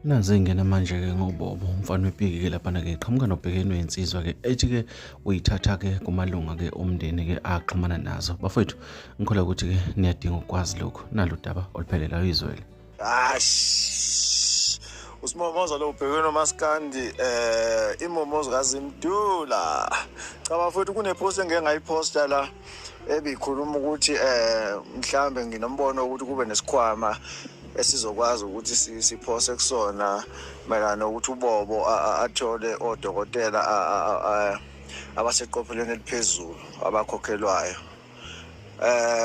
Nazi ingena manje-ke ngoBobo umfana wepiki-ke laphana-ke qhamuka nobhekene wensizwa-ke ethi-ke uyithatha-ke kumalunga-ke omndeni-ke axhumana nazo. Bafowethu, ngikholwa ukuthi-ke niyadinga ukwazi lokhu. Nalu daba oluphelelayo izwele. Ash. Usimomoza lo ubhekene nomaskandi imomozo kaZimdula. Cha bafowethu, kunepost engeke ngayiposta la ebikhuluma ukuthi mhlambe nginombono ukuthi kube nesikhwama esizokwazi ukuthi siphose kusona mayelana nokuthi uBobo athole odokotela abaseqophelweni eliphezulu abakhokhelwayo.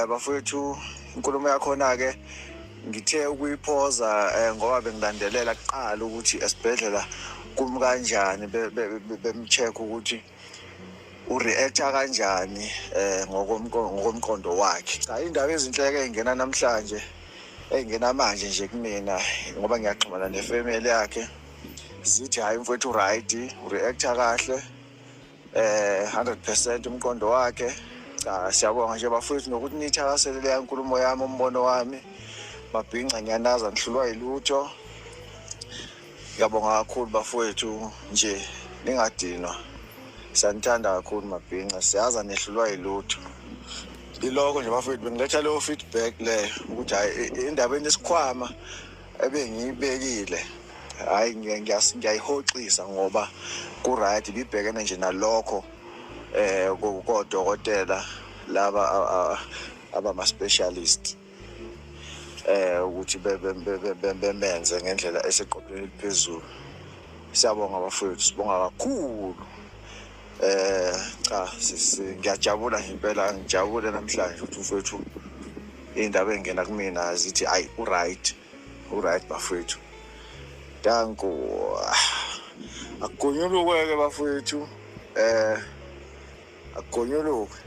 Bafowethu, inkulumo yakhona ke ngithe ukuyiphoza ngoba bengilandelela kuqala ukuthi esibhedlela kumi kanjani, bemcheck ukuthi ureacta kanjani ngokomqondo wakhe. Cha, indaba ezinhle ke ingena namhlanje, ey'ngena manje nje kumina ngoba ngiyaxhumana nefamily yakhe, zithi hhayi mfowethu right, ureacta kahle 100% umqondo wakhe. Cha, siyabonga nje bafowethu nokuthi niyithakasele leya nkulumo yami, umbono wami. Mabhinca, ngiyanaza, nihlulwa yilutho. Ngiyabonga kakhulu bafowethu nje, ningadinwa, siyanithanda kakhulu mabhinca, siyaza nehlulwa yilutho. Iloko nje bafowethu, bengiletha leyo feedback leyo ukuthi hhayi, indabeni yesikhwama ebengiyibekile, hhayi, ngiyayihoxisa ngoba ku-right, ibibhekene nje nalokho kodokotela laba abama-specialist ukuthi bemenze ngendlela eseqophelweni eliphezulu. Siyabonga bafowethu, sibonga kakhulu. Cha, ngiyajabula nje impela, ngijabule namhlanje ukuthi mfowethu iy'ndaba ey'ngena kumina zithi ayi u-right, u-right bafowethu. Danko, akugonyulukwe-ke bafowethu, akugonyulukwe.